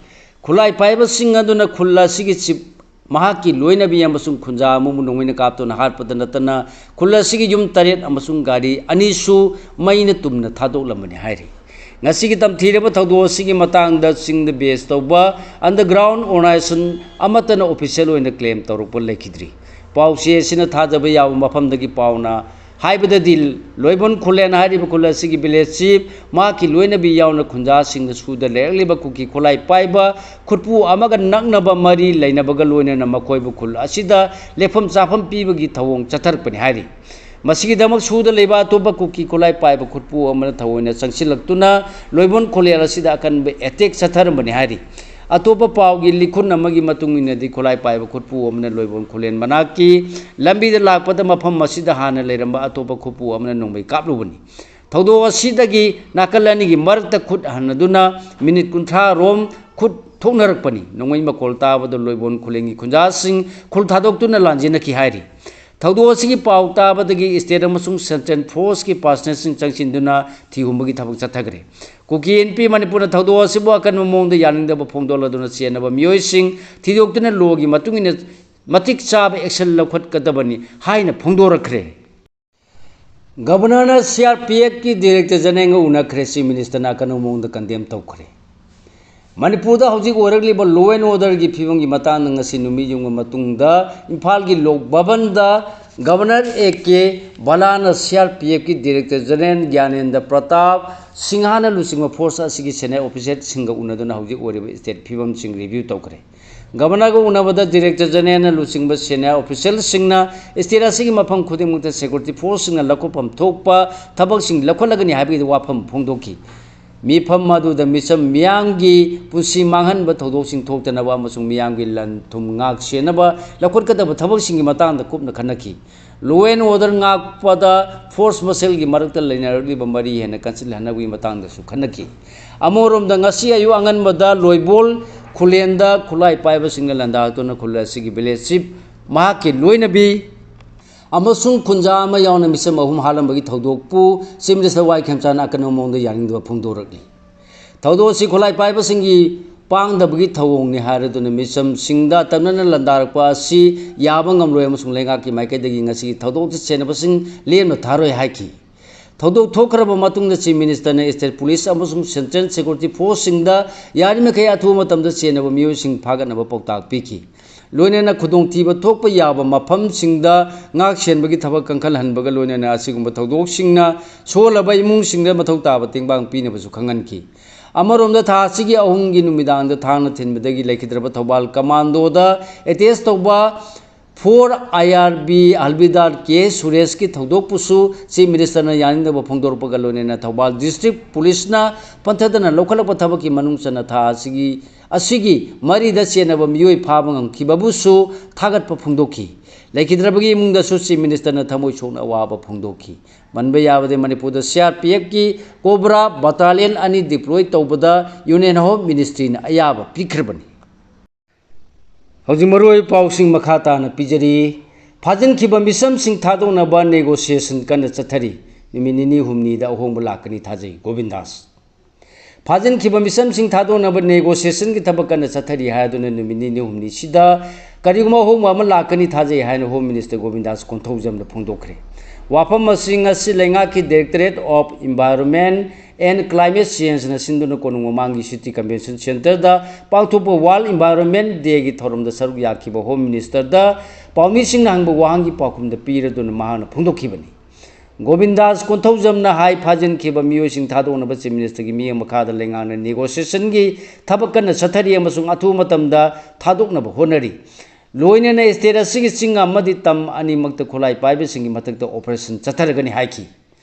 ꯈꯨꯠꯂꯥꯏ ꯄꯥꯏꯕꯁꯤꯡ ꯑꯗꯨꯅ ꯈꯨꯜ ꯑꯁꯤꯒꯤ ꯆꯤꯐ, ꯃꯍꯥꯛꯀꯤ ꯂꯣꯏꯅꯕꯤ ꯑꯃꯁꯨꯡ ꯈꯨꯟꯖꯥ ꯑꯃꯕꯨ ꯅꯣꯡꯃꯩꯅ ꯀꯥꯞꯇꯨꯅ ꯍꯥꯠꯄꯗ ꯅꯠꯇꯅ ꯈꯨꯜ ꯑꯁꯤꯒꯤ ꯌꯨꯝ ꯇꯔꯦꯠ ꯑꯃꯁꯨꯡ ꯒꯥꯔꯤ ꯑꯅꯤꯁꯨ ꯃꯩꯅ ꯇꯨꯝꯅ ꯊꯥꯗꯣꯛꯂꯝꯕꯅꯤ ꯍꯥꯏꯔꯤ꯫ ꯉꯁꯤꯒꯤ ꯇꯝꯊꯤꯔꯕ ꯊꯧꯗꯣꯛ ꯑꯁꯤꯒꯤ ꯃꯇꯥꯡꯗ ꯆꯤꯡꯗ ꯕꯦꯁ ꯇꯧꯕ ꯑꯟꯗꯔꯒ꯭ꯔꯥꯎꯟ ꯑꯣꯔꯒꯅꯥꯏꯖꯦꯁꯟ ꯑꯃꯠꯇꯅ ꯑꯣꯐꯤꯁꯤꯌꯦꯜ ꯑꯣꯏꯅ ꯀ꯭ꯂꯦꯝ ꯇꯧꯔꯛꯄ ꯂꯩꯈꯤꯗ꯭ꯔꯤ꯫ ꯄꯥꯎꯆꯦ ꯑꯁꯤꯅ ꯊꯥꯖꯕ ꯌꯥꯕ ꯃꯐꯝꯗꯒꯤ ꯄꯥꯎꯅ ꯍꯥꯏꯕꯗꯗꯤ, ꯂꯣꯏꯕꯣꯟ ꯈꯨꯂꯦꯟ ꯍꯥꯏꯔꯤꯕ ꯈꯨꯜ ꯑꯁꯤꯒꯤ village chief, ꯃꯍꯥꯛꯀꯤ ꯂꯣꯏꯅꯕꯤ ꯌꯥꯎꯅ ꯈꯨꯟꯖꯥꯁꯤꯡꯗ ꯁꯨꯗ ꯂꯩꯔꯛꯂꯤꯕ ꯀꯨꯀꯤ ꯈꯨꯠꯂꯥꯏ ꯄꯥꯏꯕ ꯈꯨꯠꯄꯨ ꯑꯃꯒ ꯅꯛꯅꯕ ꯃꯔꯤ ꯂꯩꯅꯕꯒ ꯂꯣꯏꯅꯅ ꯃꯈꯣꯏꯕꯨ ꯈꯨꯜ ꯑꯁꯤꯗ ꯂꯦꯞꯐꯝ ꯆꯥꯐꯝ ꯄꯤꯕꯒꯤ ꯊꯧꯑꯣꯡ ꯆꯠꯊꯔꯛꯄꯅꯤ ꯍꯥꯏꯔꯤ꯫ ꯃꯁꯤꯒꯤꯗꯃꯛ ꯁꯨꯗ ꯂꯩꯕ ꯑꯇꯣꯞꯄ ꯀꯨꯀꯤ ꯈꯨꯠꯂꯥꯏ ꯄꯥꯏꯕ ꯈꯨꯠꯄꯨ ꯑꯃꯅ ꯊꯑꯣꯏꯅ ꯆꯪꯁꯤꯜꯂꯛꯇꯨꯅ ꯂꯣꯏꯕꯣꯟ ꯈꯨꯂꯦꯟ ꯑꯁꯤꯗ ꯑꯀꯟꯕ attack ꯆꯠꯊꯔꯝꯕꯅꯤ ꯍꯥꯏꯔꯤ꯫ ꯑꯇꯣꯞꯄ ꯄꯥꯎꯒꯤ ꯂꯤꯈꯨꯟ ꯑꯃꯒꯤ ꯃꯇꯨꯡ ꯏꯟꯅꯗꯤ, ꯈꯨꯠꯂꯥꯏ ꯄꯥꯏꯕ ꯈꯨꯠꯄꯨ ꯑꯃꯅ ꯂꯣꯏꯕꯣꯟ ꯈꯨꯂꯦꯟ ꯃꯅꯥꯛꯀꯤ ꯂꯝꯕꯤꯗ ꯂꯥꯛꯄꯗ ꯃꯐꯝ ꯑꯁꯤꯗ ꯍꯥꯟꯅ ꯂꯩꯔꯝꯕ ꯑꯇꯣꯞꯄ ꯈꯨꯠꯄꯨ ꯑꯃꯅ ꯅꯣꯡꯃꯩ ꯀꯥꯞꯂꯨꯕꯅꯤ꯫ ꯊꯧꯗꯣꯛ ꯑꯁꯤꯗꯒꯤ ꯅꯥꯀꯜ ꯑꯅꯤꯒꯤ ꯃꯔꯛꯇ ꯈꯨꯠ ꯍꯟꯅꯗꯨꯅ minute ꯀꯨꯟꯊ꯭ꯔꯥ ꯔꯣꯝ ꯈꯨꯠ ꯊꯣꯛꯅꯔꯛꯄꯅꯤ꯫ ꯅꯣꯡꯃꯩ ꯃꯈꯣꯜ ꯇꯥꯕꯗ ꯂꯣꯏꯕꯣꯟ ꯈꯨꯂꯦꯟꯒꯤ ꯈꯨꯟꯖꯥꯁꯤꯡ ꯈꯨꯜ ꯊꯥꯗꯣꯛꯇꯨꯅ ꯂꯥꯟꯖꯦꯟꯅꯈꯤ ꯍꯥꯏꯔꯤ꯫ ꯊꯧꯗꯣꯛ ꯑꯁꯤꯒꯤ ꯄꯥꯎ ꯇꯥꯕꯗꯒꯤ state ꯑꯃꯁꯨꯡ central forceꯀꯤ personnelꯁꯤꯡ ꯆꯪꯁꯤꯟꯗꯨꯅ ꯊꯤꯍꯨꯝꯕꯒꯤ ꯊꯕꯛ ꯆꯠꯊꯈ꯭ꯔꯦ꯫ ꯀꯨꯀꯤ ꯑꯦꯟ ꯄꯤ ꯃꯅꯤꯄꯨꯔꯅ ꯊꯧꯗꯣꯛ ꯑꯁꯤꯕꯨ ꯑꯀꯟꯕ ꯃꯑꯣꯡꯗ ꯌꯥꯅꯤꯡꯗꯕ ꯐꯣꯡꯗꯣꯛꯂꯗꯨꯅ ꯆꯦꯟꯅꯕ ꯃꯤꯑꯣꯏꯁꯤꯡ ꯊꯤꯗꯣꯛꯇꯨꯅ lawꯒꯤ ꯃꯇꯨꯡ ꯏꯟꯅ ꯃꯇꯤꯛ ꯆꯥꯕ action ꯂꯧꯈꯠꯀꯗꯕꯅꯤ ꯍꯥꯏꯅ ꯐꯣꯡꯗꯣꯔꯛꯈ꯭ꯔꯦ꯫ Governorꯅ C R P Fꯀꯤ director generalꯒ ꯎꯅꯈ꯭ꯔꯦ꯫ Chief ministerꯅ ꯑꯀꯟꯕ ꯃꯑꯣꯡꯗ condemn ꯇꯧꯈ꯭ꯔꯦ꯫ ꯃꯅꯤꯄꯨꯔꯗ ꯍꯧꯖꯤꯛ ꯑꯣꯏꯔꯛꯂꯤꯕ law and orderꯒꯤ ꯐꯤꯕꯝꯒꯤ ꯃꯇꯥꯡꯗ ꯉꯁꯤ ꯅꯨꯃꯤꯠ ꯌꯨꯡꯕ ꯃꯇꯨꯡꯗ ꯏꯝꯐꯥꯜꯒꯤ ꯂꯣꯛ ꯚꯕꯟꯗ Governor A K ꯕꯂꯥꯅ C R P Fꯀꯤ director general ꯒ꯭ꯌꯥꯅꯦꯟꯗ꯭ꯔ Pratap ꯁꯤꯡꯍꯅ ꯂꯨꯆꯤꯡꯕ force ꯑꯁꯤꯒꯤ senior officerꯁꯤꯡꯒ ꯎꯅꯗꯨꯅ ꯍꯧꯖꯤꯛ ꯑꯣꯏꯔꯤꯕ state ꯐꯤꯕꯝꯁꯤꯡ review ꯇꯧꯈ꯭ꯔꯦ꯫ Governorꯒ ꯎꯅꯕꯗ director generalꯅ ꯂꯨꯆꯤꯡꯕ senior officerꯁꯤꯡꯅ state ꯑꯁꯤꯒꯤ ꯃꯐꯝ ꯈꯨꯗꯤꯡꯃꯛꯇ security forceꯁꯤꯡꯅ ꯂꯧꯈꯠꯐꯝ ꯊꯣꯛꯄ ꯊꯕꯛꯁꯤꯡ ꯂꯧꯈꯠꯂꯒꯅꯤ ꯍꯥꯏꯕꯒꯤ ꯋꯥꯐꯝ ꯐꯣꯡꯗꯣꯛꯈꯤ꯫ ꯃꯤꯐꯝ ꯑꯗꯨꯗ ꯃꯤꯆꯝ ꯃꯤꯌꯥꯝꯒꯤ ꯄꯨꯟꯁꯤ ꯃꯥꯡꯍꯟꯕ ꯊꯧꯗꯣꯛꯁꯤꯡ ꯊꯣꯛꯇꯅꯕ ꯑꯃꯁꯨꯡ ꯃꯤꯌꯥꯝꯒꯤ ꯂꯟ ꯊꯨꯝ ꯉꯥꯛ ꯁꯦꯟꯅꯕ ꯂꯧꯈꯠꯀꯗꯕ ꯊꯕꯛꯁꯤꯡꯒꯤ ꯃꯇꯥꯡꯗ ꯀꯨꯞꯅ ꯈꯟꯅꯈꯤ꯫ Law and order ꯉꯥꯛꯄꯗ force ꯃꯁꯦꯜꯒꯤ ꯃꯔꯛꯇ ꯂꯩꯅꯔꯛꯂꯤꯕ ꯃꯔꯤ ꯍꯦꯟꯅ ꯀꯟꯁꯤꯜꯍꯟꯅꯕꯒꯤ ꯃꯇꯥꯡꯗꯁꯨ ꯈꯟꯅꯈꯤ꯫ ꯑꯃꯔꯣꯝꯗ, ꯉꯁꯤ ꯑꯌꯨꯛ ꯑꯉꯟꯕꯗ ꯂꯣꯏꯕꯣꯜ ꯈꯨꯂꯦꯟꯗ ꯈꯨꯠꯂꯥꯏ ꯄꯥꯏꯕꯁꯤꯡꯅ ꯂꯥꯟꯗꯥꯔꯛꯇꯨꯅ ꯈꯨꯜ ꯑꯁꯤꯒꯤ village chief, ꯃꯍꯥꯛꯀꯤ ꯂꯣꯏꯅꯕꯤ ꯑꯃꯁꯨꯡ ꯈꯨꯟꯖꯥ ꯑꯃ ꯌꯥꯎꯅ ꯃꯤꯆꯝ ꯑꯍꯨꯝ ꯍꯥꯠꯂꯝꯕꯒꯤ ꯊꯧꯗꯣꯛꯄꯨ Chief Minister ꯋꯥꯏ ꯈꯦꯝꯆꯥꯟꯅ ꯑꯀꯟꯕ ꯃꯑꯣꯡꯗ ꯌꯥꯅꯤꯡꯗꯕ ꯐꯣꯡꯗꯣꯔꯛꯂꯤ꯫ ꯊꯧꯗꯣꯛ ꯑꯁꯤ ꯈꯨꯠꯂꯥꯏ ꯄꯥꯏꯕꯁꯤꯡꯒꯤ ꯄꯥꯡꯗꯕꯒꯤ ꯊꯧꯑꯣꯡꯅꯤ ꯍꯥꯏꯔꯗꯨꯅ ꯃꯤꯆꯝꯁꯤꯡꯗ ꯇꯝꯅꯅ ꯂꯥꯟꯗꯥꯔꯛꯄ ꯑꯁꯤ ꯌꯥꯕ ꯉꯝꯂꯣꯏ ꯑꯃꯁꯨꯡ ꯂꯩꯉꯥꯛꯀꯤ ꯃꯥꯏꯀꯩꯗꯒꯤ ꯉꯁꯤꯒꯤ ꯊꯧꯗꯣꯛꯇ ꯆꯦꯟꯅꯕꯁꯤꯡ ꯂꯦꯝꯅ ꯊꯥꯔꯣꯏ ꯍꯥꯏꯈꯤ꯫ ꯊꯧꯗꯣꯛ ꯊꯣꯛꯈ꯭ꯔꯕ ꯃꯇꯨꯡꯗ Chief Ministerꯅ state police ꯑꯃꯁꯨꯡ central security forceꯁꯤꯡꯗ ꯌꯥꯔꯤꯃꯈꯩ ꯑꯊꯨꯕ ꯃꯇꯝꯗ ꯆꯦꯟꯅꯕ ꯃꯤꯑꯣꯏꯁꯤꯡ ꯐꯥꯒꯠꯅꯕ ꯄꯥꯎꯇꯥꯛ ꯄꯤꯈꯤ꯫ ꯂꯣꯏꯅꯅ ꯈꯨꯗꯣꯡꯊꯤꯕ ꯊꯣꯛꯄ ꯌꯥꯕ ꯃꯐꯝꯁꯤꯡꯗ ꯉꯥꯛ ꯁꯦꯟꯕꯒꯤ ꯊꯕꯛ ꯀꯟꯈꯠꯍꯟꯕꯒ ꯂꯣꯏꯅꯅ ꯑꯁꯤꯒꯨꯝꯕ ꯊꯧꯗꯣꯛꯁꯤꯡꯅ ꯁꯣꯛꯂꯕ ꯏꯃꯨꯡꯁꯤꯡꯗ ꯃꯊꯧ ꯇꯥꯕ ꯇꯦꯡꯕꯥꯡ ꯄꯤꯅꯕꯁꯨ ꯈꯪꯍꯟꯈꯤ꯫ ꯑꯃꯔꯣꯝꯗ, ꯊꯥ ꯑꯁꯤꯒꯤ ꯑꯍꯨꯝꯒꯤ ꯅꯨꯃꯤꯗꯥꯡꯗ ꯊꯥꯡꯅ ꯊꯤꯟꯕꯗꯒꯤ ꯂꯩꯈꯤꯗ꯭ꯔꯕ ꯊꯧꯕꯥꯜ ꯀꯃꯥꯟꯗꯣꯗ ꯑꯦꯇꯦꯁ ꯇꯧꯕ ꯐꯣꯔ ꯑꯥꯏ ꯑꯥꯔ ꯕꯤ ꯍꯜꯕꯤꯗꯥꯔ ꯀꯦ ꯁꯨꯔꯦꯁꯀꯤ ꯊꯧꯗꯣꯛꯄꯨꯁꯨ ꯆꯤꯐ ꯃꯤꯅꯤꯁꯇꯔꯅ ꯌꯥꯅꯤꯡꯗꯕ ꯐꯣꯡꯗꯣꯔꯛꯄꯒ ꯂꯣꯏꯅꯅ ꯊꯧꯕꯥꯜ ꯗꯤꯁꯇ꯭ꯔꯤꯛ ꯄꯨꯂꯤꯁꯅ ꯄꯟꯊꯗꯅ ꯂꯧꯈꯠꯂꯛꯄ ꯊꯕꯛꯀꯤ ꯃꯅꯨꯡ ꯆꯟꯅ ꯊꯥ ꯑꯁꯤꯒꯤ, ꯑꯁꯤꯒꯤ ꯃꯔꯤꯗ ꯆꯦꯟꯅꯕ ꯃꯤꯑꯣꯏ ꯐꯥꯕ ꯉꯝꯈꯤꯕꯕꯨꯁꯨ ꯊꯥꯒꯠꯄ ꯐꯣꯡꯗꯣꯛꯈꯤ꯫ ꯂꯩꯈꯤꯗ꯭ꯔꯕꯒꯤ ꯏꯃꯨꯡꯗꯁꯨ ꯆꯤꯐ ꯃꯤꯅꯤꯁꯇꯔꯅ ꯊꯃꯣꯏ ꯁꯣꯛꯅ ꯑꯋꯥꯕ ꯐꯣꯡꯗꯣꯛꯈꯤ꯫ ꯃꯟꯕ ꯌꯥꯕꯗꯤ ꯃꯅꯤꯄꯨꯔꯗ ꯁꯤ ꯑꯥꯔ ꯄꯤ ꯑꯦꯐꯀꯤ ꯀꯣꯕ꯭ꯔꯥ ꯕꯇꯥꯂꯤꯌꯟ ꯑꯅꯤ ꯗꯤꯄ꯭ꯂꯣꯏ ꯇꯧꯕꯗ ꯌꯨꯅꯤꯌꯟ ꯍꯣꯝ ꯃꯤꯅꯤꯁꯇ꯭ꯔꯤꯅ ꯑꯌꯥꯕ ꯄꯤꯈ꯭ꯔꯕꯅꯤ꯫ ꯍꯧꯖꯤꯛ ꯃꯔꯨꯑꯣꯏꯕ ꯄꯥꯎꯁꯤꯡ ꯃꯈꯥ ꯇꯥꯅ ꯄꯤꯖꯔꯤ꯫ ꯐꯥꯖꯤꯟꯈꯤꯕ ꯃꯤꯆꯝꯁꯤꯡ ꯊꯥꯗꯣꯛꯅꯕ ꯅꯦꯒꯣꯁꯤꯌꯦꯁꯟ ꯀꯟꯅ ꯆꯠꯊꯔꯤ꯫ ꯅꯨꯃꯤꯠ ꯅꯤꯅꯤ ꯍꯨꯝꯅꯤꯗ ꯑꯍꯣꯡꯕ ꯂꯥꯛꯀꯅꯤ ꯊꯥꯖꯩ, ꯒꯣꯕꯤꯟꯗꯥꯁ꯫ ꯐꯥꯖꯤꯟꯈꯤꯕ ꯃꯤꯆꯝꯁꯤꯡ ꯊꯥꯗꯣꯛꯅꯕ ꯅꯦꯒꯣꯁꯤꯌꯦꯁꯟꯒꯤ ꯊꯕꯛ ꯀꯟꯅ ꯆꯠꯊꯔꯤ ꯍꯥꯏꯗꯨꯅ ꯅꯨꯃꯤꯠ ꯅꯤꯅꯤ ꯍꯨꯝꯅꯤꯁꯤꯗ ꯀꯔꯤꯒꯨꯝꯕ ꯑꯍꯣꯡꯕ ꯑꯃ ꯂꯥꯛꯀꯅꯤ ꯊꯥꯖꯩ ꯍꯥꯏꯅ ꯍꯣꯝ ꯃꯤꯅꯤꯁꯇꯔ ꯒꯣꯕꯤꯟꯗꯥꯁ ꯀꯣꯟꯊꯧꯖꯝꯅ ꯐꯣꯡꯗꯣꯛꯈ꯭ꯔꯦ꯫ ꯋꯥꯐꯝ ꯑꯁꯤ ꯉꯁꯤ ꯂꯩꯉꯥꯛꯀꯤ Directorate of Environment and Climate Changeꯅ ꯁꯤꯟꯗꯨꯅ ꯀꯣꯅꯨꯡ ꯃꯃꯥꯡꯒꯤ City Convention Centreꯗ ꯄꯥꯡꯊꯣꯛꯄ World Environment Dayꯒꯤ ꯊꯧꯔꯝꯗ ꯁꯔꯨꯛ ꯌꯥꯈꯤꯕ ꯍꯣꯝ ꯃꯤꯅꯤꯁꯇꯔꯗ ꯄꯥꯎꯃꯤꯁꯤꯡꯅ ꯍꯪꯕ ꯋꯥꯍꯪꯒꯤ ꯄꯥꯎꯈꯨꯝꯗ ꯄꯤꯔꯗꯨꯅ ꯃꯍꯥꯛꯅ ꯐꯣꯡꯗꯣꯛꯈꯤꯕꯅꯤ꯫ ꯒꯣꯕꯤꯟꯗꯥꯁ ꯀꯣꯟꯊꯧꯖꯝꯅ ꯍꯥꯏ, ꯐꯥꯖꯤꯟꯈꯤꯕ ꯃꯤꯑꯣꯏꯁꯤꯡ ꯊꯥꯗꯣꯛꯅꯕ ꯆꯤꯐ ꯃꯤꯅꯤꯁꯇꯔꯒꯤ ꯃꯤꯠꯌꯦꯡ ꯃꯈꯥꯗ ꯂꯩꯉꯥꯛꯅ ꯅꯦꯒꯣꯁꯤꯌꯦꯁꯟꯒꯤ ꯊꯕꯛ ꯀꯟꯅ ꯆꯠꯊꯔꯤ ꯑꯃꯁꯨꯡ ꯑꯊꯨꯕ ꯃꯇꯝꯗ ꯊꯥꯗꯣꯛꯅꯕ ꯍꯣꯠꯅꯔꯤ꯫ ꯂꯣꯏꯅꯅ ꯁ꯭ꯇꯦꯠ ꯑꯁꯤꯒꯤ ꯆꯤꯡ ꯑꯃꯗꯤ ꯇꯝ ꯑꯅꯤꯃꯛꯇ ꯈꯨꯠꯂꯥꯏ ꯄꯥꯏꯕꯁꯤꯡꯒꯤ ꯃꯊꯛꯇ ꯑꯣꯄꯔꯦꯁꯟ ꯆꯠꯊꯔꯒꯅꯤ ꯍꯥꯏꯈꯤ꯫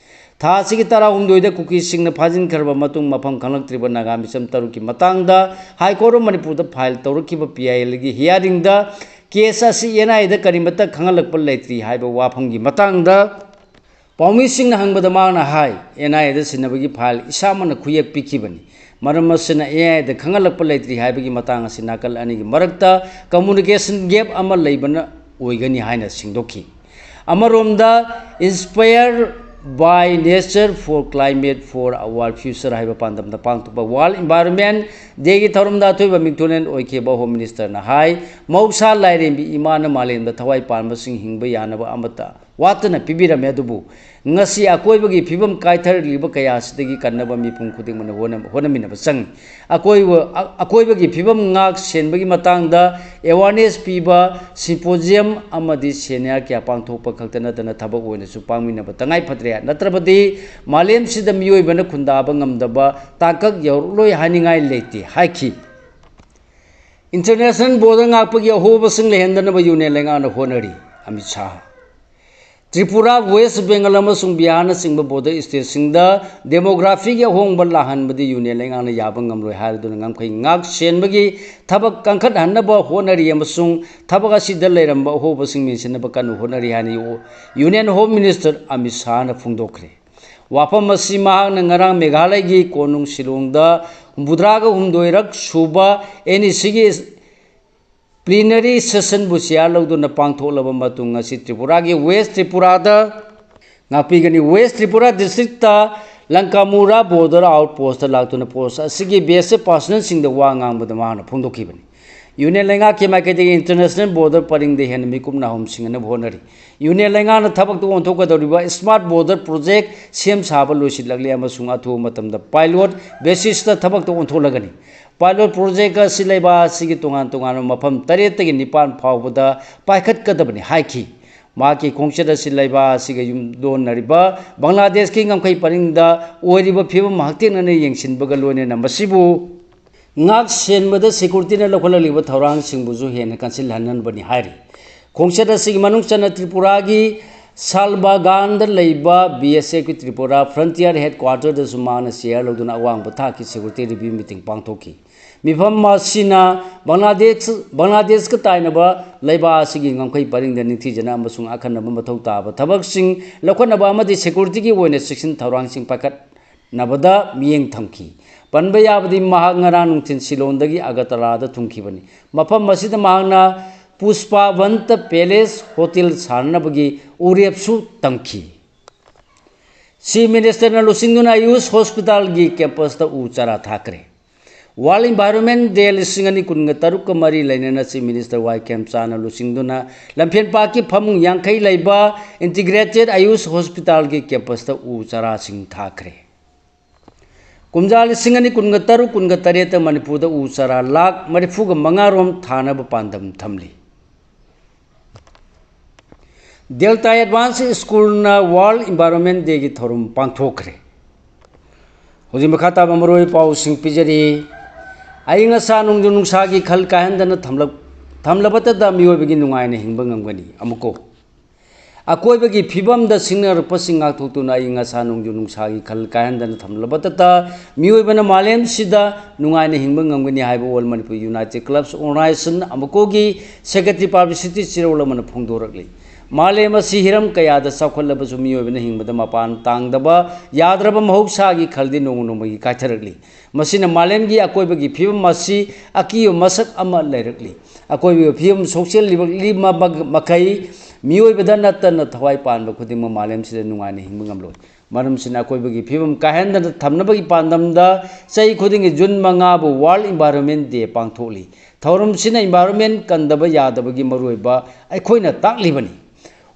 ꯊꯥ ꯑꯁꯤꯒꯤ ꯇꯔꯥꯍꯨꯝꯗꯣꯏꯗ ꯀꯨꯀꯤꯁꯤꯡꯅ ꯐꯥꯖꯤꯟꯈ꯭ꯔꯕ ꯃꯇꯨꯡ ꯃꯐꯝ ꯈꯪꯂꯛꯇ꯭ꯔꯤꯕ ꯅꯥꯒꯥ ꯃꯤꯆꯝ ꯇꯔꯨꯛꯀꯤ ꯃꯇꯥꯡꯗ High Court of ꯃꯅꯤꯄꯨꯔꯗ ꯐꯥꯏꯜ ꯇꯧꯔꯛꯈꯤꯕ ꯄꯤ ꯑꯥꯏ ꯑꯦꯜꯒꯤ ꯍꯤꯌꯥꯔꯤꯡꯗ ꯀꯦꯁ ꯑꯁꯤ ꯑꯦꯟ ꯑꯥꯏ ꯑꯦꯗ ꯀꯔꯤꯃꯠꯇ ꯈꯪꯍꯜꯂꯛꯄ ꯂꯩꯇ꯭ꯔꯤ ꯍꯥꯏꯕ ꯋꯥꯐꯝꯒꯤ ꯃꯇꯥꯡꯗ ꯄꯥꯎꯃꯤꯁꯤꯡꯅ ꯍꯪꯕꯗ ꯃꯍꯥꯛꯅ ꯍꯥꯏ, ꯑꯦꯟ ꯑꯥꯏ ꯑꯦꯗ ꯁꯤꯟꯅꯕꯒꯤ ꯐꯥꯏꯜ ꯏꯁꯥꯃꯛꯅ ꯈꯨꯌꯦꯛ ꯄꯤꯈꯤꯕꯅꯤ꯫ ꯃꯔꯝ ꯑꯁꯤꯅ ꯑꯦꯟ ꯑꯥꯏ ꯑꯦꯗ ꯈꯪꯍꯜꯂꯛꯄ ꯂꯩꯇ꯭ꯔꯤ ꯍꯥꯏꯕꯒꯤ ꯃꯇꯥꯡ ꯑꯁꯤ ꯅꯥꯀꯜ ꯑꯅꯤꯒꯤ ꯃꯔꯛꯇ communication gap ꯑꯃ ꯂꯩꯕꯅ ꯑꯣꯏꯒꯅꯤ ꯍꯥꯏꯅ ꯁꯦꯡꯗꯣꯛꯈꯤ꯫ ꯑꯃꯔꯣꯝꯗ Inspire by Nature for Climate for Our Future ꯍꯥꯏꯕ ꯄꯥꯟꯗꯝꯗ ꯄꯥꯡꯊꯣꯛꯄ World Environment Dayꯒꯤ ꯊꯧꯔꯝꯗ ꯑꯊꯣꯏꯕ ꯃꯤꯡꯊꯣꯜꯂꯦꯟ ꯑꯣꯏꯈꯤꯕ ꯍꯣꯝ ꯃꯤꯅꯤꯁꯇꯔꯅ ꯍꯥꯏ, ꯃꯍꯧꯁꯥ ꯂꯥꯏꯔꯦꯝꯕꯤ ꯏꯃꯥꯅ ꯃꯥꯂꯦꯝꯗ ꯊꯋꯥꯏ ꯄꯥꯟꯕꯁꯤꯡ ꯍꯤꯡꯕ ꯌꯥꯅꯕ ꯑꯃꯠꯇ ꯋꯥꯠꯇꯅ ꯄꯤꯕꯤꯔꯝꯃꯦ꯫ ꯑꯗꯨꯕꯨ ꯉꯁꯤ ꯑꯀꯣꯏꯕꯒꯤ ꯐꯤꯕꯝ ꯀꯥꯏꯊꯔꯛꯂꯤꯕ ꯀꯌꯥ ꯑꯁꯤꯗꯒꯤ ꯀꯟꯅꯕ ꯃꯤꯄꯨꯝ ꯈꯨꯗꯤꯡꯃꯛꯅ ꯍꯣꯠꯅ-, ꯍꯣꯠꯅꯃꯤꯟꯅꯕ ꯆꯪꯏ꯫ ꯑꯀꯣꯏꯕ-, ꯑ-, ꯑꯀꯣꯏꯕꯒꯤ ꯐꯤꯕꯝ ꯉꯥꯛ ꯁꯦꯟꯕꯒꯤ ꯃꯇꯥꯡꯗ awareness ꯄꯤꯕ symposium ꯑꯃꯗꯤ seminar ꯀꯌꯥ ꯄꯥꯡꯊꯣꯛꯄ ꯈꯛꯇ ꯅꯠꯇꯅ ꯊꯕꯛ ꯑꯣꯏꯅꯁꯨ ꯄꯥꯡꯃꯤꯟꯅꯕ ꯇꯉꯥꯏ ꯐꯗ꯭ꯔꯦ꯫ ꯅꯠꯇ꯭ꯔꯕꯗꯤ ꯃꯥꯂꯦꯝꯁꯤꯗ ꯃꯤꯑꯣꯏꯕꯅ ꯈꯨꯟꯗꯥꯕ ꯉꯝꯗꯕ ꯇꯥꯡꯀꯛ ꯌꯧꯔꯛꯂꯣꯏ ꯍꯥꯏꯅꯤꯡꯉꯥꯏ ꯂꯩꯇꯦ ꯍꯥꯏꯈꯤ꯫ International border ꯉꯥꯛꯄꯒꯤ ꯑꯍꯣꯕꯁꯤꯡ ꯂꯩꯍꯟꯗꯅꯕ ꯌꯨꯅꯤꯌꯟ ꯂꯩꯉꯥꯛꯅ ꯍꯣꯠꯅꯔꯤ, ꯑꯃꯤꯠ ꯁꯥꯍ꯫ ꯇ꯭ꯔꯤꯄꯨꯔꯥ, ꯋꯦꯁ ꯕꯦꯡꯒꯜ ꯑꯃꯁꯨꯡ ꯕꯤꯍꯥꯔꯅꯆꯤꯡꯕ border stateꯁꯤꯡꯗ demographyꯒꯤ ꯑꯍꯣꯡꯕ ꯂꯥꯛꯍꯟꯕꯗꯤ ꯌꯨꯅꯤꯌꯟ ꯂꯩꯉꯥꯛꯅ ꯌꯥꯕ ꯉꯝꯂꯣꯏ ꯍꯥꯏꯔꯗꯨꯅ ꯉꯝꯈꯩ ꯉꯥꯛ ꯁꯦꯟꯕꯒꯤ ꯊꯕꯛ ꯀꯟꯈꯠꯍꯟꯅꯕ ꯍꯣꯠꯅꯔꯤ ꯑꯃꯁꯨꯡ ꯊꯕꯛ ꯑꯁꯤꯗ ꯂꯩꯔꯝꯕ ꯑꯍꯣꯕꯁꯤꯡ ꯃꯦꯟꯁꯤꯟꯅꯕ ꯀꯟꯅ ꯍꯣꯠꯅꯔꯤ ꯍꯥꯏꯅ u-, union home minister Amit ꯁꯥꯍꯅ ꯐꯣꯡꯗꯣꯛꯈ꯭ꯔꯦ꯫ ꯋꯥꯐꯝ ꯑꯁꯤ ꯃꯍꯥꯛꯅ ꯉꯔꯥꯡ ꯃꯦꯘꯥꯂꯌꯒꯤ ꯀꯣꯅꯨꯡ ꯁꯤꯂꯣꯡꯗ ꯍꯨꯝꯐꯨꯇꯔꯥꯒ ꯍꯨꯝꯗꯣꯏꯔꯛ ꯁꯨꯕ NECꯒꯤ plenary sessionꯕꯨ chair ꯂꯧꯗꯨꯅ ꯄꯥꯡꯊꯣꯛꯂꯕ ꯃꯇꯨꯡ, ꯉꯁꯤ ꯇ꯭ꯔꯤꯄꯨꯔꯥꯒꯤ ꯋꯦꯁ ꯇ꯭ꯔꯤꯄꯨꯔꯥꯗ ꯉꯥꯛꯄꯤꯒꯅꯤ꯫ ꯋꯦꯁ ꯇ꯭ꯔꯤꯄꯨꯔꯥ districtꯇ ꯂꯪꯀꯥꯃꯨꯔꯥ border outpostꯇ ꯂꯥꯛꯇꯨꯅ post ꯑꯁꯤꯒꯤ base personnelꯁꯤꯡꯗ ꯋꯥ ꯉꯥꯡꯕꯗ ꯃꯍꯥꯛꯅ ꯐꯣꯡꯗꯣꯛꯈꯤꯕꯅꯤ꯫ ꯌꯨꯅꯤꯌꯟ ꯂꯩꯉꯥꯛꯀꯤ ꯃꯥꯏꯀꯩꯗꯒꯤ international border ꯄꯔꯤꯡꯗ ꯍꯦꯟꯅ ꯃꯤꯀꯨꯞ ꯅꯥꯍꯨꯝꯁꯤꯡꯅꯅꯕ ꯍꯣꯠꯅꯔꯤ꯫ ꯌꯨꯅꯤꯌꯟ ꯂꯩꯉꯥꯛꯅ ꯊꯕꯛꯇ ꯑꯣꯟꯊꯣꯛꯀꯗꯧꯔꯤꯕ smart border project ꯁꯦꯝ ꯁꯥꯕ ꯂꯣꯏꯁꯤꯜꯂꯛꯂꯦ ꯑꯃꯁꯨꯡ ꯑꯊꯨꯕ ꯃꯇꯝꯗ pilot basisꯇ ꯊꯕꯛꯇ ꯑꯣꯟꯊꯣꯛꯂꯒꯅꯤ꯫ Pilot project ꯑꯁꯤ ꯂꯩꯕꯥꯛ ꯑꯁꯤꯒꯤ ꯇꯣꯉꯥꯟ ꯇꯣꯉꯥꯟꯕ ꯃꯐꯝ ꯇꯔꯦꯠꯇꯒꯤ ꯅꯤꯄꯥꯟ ꯐꯥꯎꯕꯗ ꯄꯥꯏꯈꯠꯀꯗꯕꯅꯤ ꯍꯥꯏꯈꯤ꯫ ꯃꯍꯥꯛꯀꯤ ꯈꯣꯡꯆꯠ ꯑꯁꯤ ꯂꯩꯕꯥꯛ ꯑꯁꯤꯒ ꯌꯨꯝꯂꯣꯟꯅꯔꯤꯕ ꯕꯪꯒ꯭ꯂꯥꯗꯦꯁꯀꯤ ꯉꯝꯈꯩ ꯄꯔꯤꯡꯗ ꯑꯣꯏꯔꯤꯕ ꯐꯤꯕꯝ ꯍꯛꯊꯦꯡꯅꯅ ꯌꯦꯡꯁꯤꯟꯕꯒ ꯂꯣꯏꯅꯅ ꯃꯁꯤꯕꯨ ꯉꯥꯛ ꯁꯦꯟꯕꯗ securityꯅ ꯂꯧꯈꯠꯂꯛꯂꯤꯕ ꯊꯧꯔꯥꯡꯁꯤꯡꯕꯨꯁꯨ ꯍꯦꯟꯅ ꯀꯟꯁꯤꯜꯍꯟꯅꯕꯅꯤ ꯍꯥꯏꯔꯤ꯫ ꯈꯣꯡꯆꯠ ꯑꯁꯤꯒꯤ ꯃꯅꯨꯡ ꯆꯟꯅ ꯇ꯭ꯔꯤꯄꯨꯔꯥꯒꯤ ꯁꯥꯜꯕꯥꯒꯥꯟꯗ ꯂꯩꯕ BSFꯀꯤ ꯇ꯭ꯔꯤꯄꯨꯔꯥ frontier headquarterꯗꯁꯨ ꯃꯍꯥꯛꯅ chair ꯂꯧꯗꯨꯅ ꯑꯋꯥꯡꯕ ꯊꯥꯛꯀꯤ security review meeting ꯄꯥꯡꯊꯣꯛꯈꯤ꯫ ꯃꯤꯐꯝ ꯑꯁꯤꯅ ꯕꯪꯒ꯭ꯂꯥꯗꯦꯁ, ꯕꯪꯒ꯭ꯂꯥꯗꯦꯁꯀ ꯇꯥꯏꯅꯕ ꯂꯩꯕꯥꯛ ꯑꯁꯤꯒꯤ ꯉꯝꯈꯩ ꯄꯔꯤꯡꯗ ꯅꯤꯡꯊꯤꯖꯅ ꯑꯃꯁꯨꯡ ꯑꯈꯟꯅꯕ ꯃꯊꯧ ꯇꯥꯕ ꯊꯕꯛꯁꯤꯡ ꯂꯧꯈꯠꯅꯕ ꯑꯃꯗꯤ securityꯒꯤ ꯑꯣꯏꯅ ꯆꯦꯛꯁꯤꯟ ꯊꯧꯔꯥꯡꯁꯤꯡ ꯄꯥꯏꯈꯠ ꯅꯕꯗ ꯃꯤꯠꯌꯦꯡ ꯊꯝꯈꯤ꯫ ꯄꯟꯕ ꯌꯥꯕꯗꯤ ꯃꯍꯥꯛ ꯉꯔꯥꯡ ꯅꯨꯡꯊꯤꯜ ꯁꯤꯂꯣꯡꯗꯒꯤ ꯑꯒꯔꯇꯂꯥꯗ ꯊꯨꯡꯈꯤꯕꯅꯤ꯫ ꯃꯐꯝ ꯑꯁꯤꯗ ꯃꯍꯥꯛꯅ ꯄꯨꯁꯄꯥꯚꯟꯇ Palace Hotel ꯁꯥꯅꯅꯕꯒꯤ ꯎꯔꯦꯞꯁꯨ ꯇꯝꯈꯤ꯫ Chief Ministerꯅ ꯂꯨꯆꯤꯡꯗꯨꯅ AYUSH hospitalꯒꯤ campusꯇ ꯎ ꯆꯥꯔꯥ ꯊꯥꯈ꯭ꯔꯦ꯫ World Environment Day ꯂꯤꯁꯤꯡ ꯑꯅꯤ ꯀꯨꯟꯒ ꯇꯔꯨꯛꯀ ꯃꯔꯤ ꯂꯩꯅꯅ Chief Minister ꯋꯥꯏ ꯈꯦꯝꯆꯥꯅ ꯂꯨꯆꯤꯡꯗꯨꯅ ꯂꯝꯐꯦꯟꯄꯥꯠꯀꯤ ꯐꯃꯨꯡ ꯌꯥꯡꯈꯩ ꯂꯩꯕ Integrated Ayush Hospitalꯒꯤ campusꯇ ꯎ ꯆꯥꯔꯥꯁꯤꯡ ꯊꯥꯈ꯭ꯔꯦ꯫ ꯀꯨꯝꯖꯥ ꯂꯤꯁꯤꯡ ꯑꯅꯤ ꯀꯨꯟꯒ ꯇꯔꯨꯛ ꯀꯨꯟꯒ ꯇꯔꯦꯠꯇ ꯃꯅꯤꯄꯨꯔꯗ ꯎ ꯆꯥꯔꯥ ꯂꯥꯈ ꯃꯔꯤꯐꯨꯒ ꯃꯉꯥ ꯔꯣꯝ ꯊꯥꯅꯕ ꯄꯥꯟꯗꯝ ꯊꯝꯂꯤ꯫ Delta Advance Schoolꯅ World Environment Dayꯒꯤ ꯊꯧꯔꯝ ꯄꯥꯡꯊꯣꯛꯈ꯭ꯔꯦ꯫ ꯍꯧꯖꯤꯛ ꯃꯈꯥ ꯇꯥꯕ ꯃꯔꯨꯑꯣꯏꯕ ꯄꯥꯎꯁꯤꯡ ꯄꯤꯖꯔꯤ꯫ ꯑꯏꯪ ꯑꯁꯥ ꯅꯣꯡꯖꯨ ꯅꯨꯡꯁꯥꯒꯤ ꯈꯜ ꯀꯥꯏꯍꯟꯗꯅ ꯊꯝꯂꯛ-, ꯊꯝꯂꯕꯇꯗ ꯃꯤꯑꯣꯏꯕꯒꯤ ꯅꯨꯡꯉꯥꯏꯅ ꯍꯤꯡꯕ ꯉꯝꯒꯅꯤ꯫ ꯑꯃꯨꯛꯀꯣ, ꯑꯀꯣꯏꯕꯒꯤ ꯐꯤꯕꯝꯗ ꯁꯤꯡꯅꯔꯛꯄꯁꯤꯡ ꯉꯥꯛꯊꯣꯛꯇꯨꯅ ꯑꯏꯪ ꯑꯁꯥ ꯅꯣꯡꯖꯨ ꯅꯨꯡꯁꯥꯒꯤ ꯈꯜ ꯀꯥꯏꯍꯟꯗꯅ ꯊꯝꯂꯕꯇꯇ ꯃꯤꯑꯣꯏꯕꯅ ꯃꯥꯂꯦꯝꯁꯤꯗ ꯅꯨꯡꯉꯥꯏꯅ ꯍꯤꯡꯕ ꯉꯝꯒꯅꯤ ꯍꯥꯏꯕ All Manipur United Clubs Organization, ꯑꯃꯨꯛꯀꯣꯒꯤ secretary publicity ꯆꯤꯔꯧꯂꯃꯅ ꯐꯣꯡꯗꯣꯔꯛꯂꯤ꯫ ꯃꯥꯂꯦꯝ ꯑꯁꯤ ꯍꯤꯔꯝ ꯀꯌꯥꯗ ꯆꯥꯎꯈꯠꯂꯕꯁꯨ ꯃꯤꯑꯣꯏꯕꯅ ꯍꯤꯡꯕꯗ ꯃꯄꯥꯟ ꯇꯥꯡꯗꯕ ꯌꯥꯗ꯭ꯔꯕ ꯃꯍꯧꯁꯥꯒꯤ ꯈꯜꯗꯤ ꯅꯣꯡꯃ ꯅꯣꯡꯃꯒꯤ ꯀꯥꯏꯊꯔꯛꯂꯤ꯫ ꯃꯁꯤꯅ ꯃꯥꯂꯦꯝꯒꯤ ꯑꯀꯣꯏꯕꯒꯤ ꯐꯤꯕꯝ ꯑꯁꯤ ꯑꯀꯤꯕ ꯃꯁꯛ ꯑꯃ ꯂꯩꯔꯛꯂꯤ꯫ ꯑꯀꯣꯏꯕꯒꯤ ꯐꯤꯕꯝ ꯁꯣꯛꯆꯜꯂꯤꯕ ꯃꯈꯩ ꯃꯤꯑꯣꯏꯕꯗ ꯅꯠꯇꯅ ꯊꯋꯥꯏ ꯄꯥꯟꯕ ꯈꯨꯗꯤꯡꯃꯛ ꯃꯥꯂꯦꯝꯁꯤꯗ ꯅꯨꯡꯉꯥꯏꯅ ꯍꯤꯡꯕ ꯉꯝꯂꯣꯏ꯫ ꯃꯔꯝꯁꯤꯅ ꯑꯀꯣꯏꯕꯒꯤ ꯐꯤꯕꯝ ꯀꯥꯏꯍꯟꯗꯅ ꯊꯝꯅꯕꯒꯤ ꯄꯥꯟꯗꯝꯗ ꯆꯍꯤ ꯈꯨꯗꯤꯡꯒꯤ ꯖꯨꯟ ꯃꯉꯥꯕꯨ World Environment Day ꯄꯥꯡꯊꯣꯛꯂꯤ꯫ ꯊꯧꯔꯝꯁꯤꯅ environment ꯀꯟꯗꯕ ꯌꯥꯗꯕꯒꯤ ꯃꯔꯨꯑꯣꯏꯕ ꯑꯩꯈꯣꯏꯅ ꯇꯥꯛꯂꯤꯕꯅꯤ꯫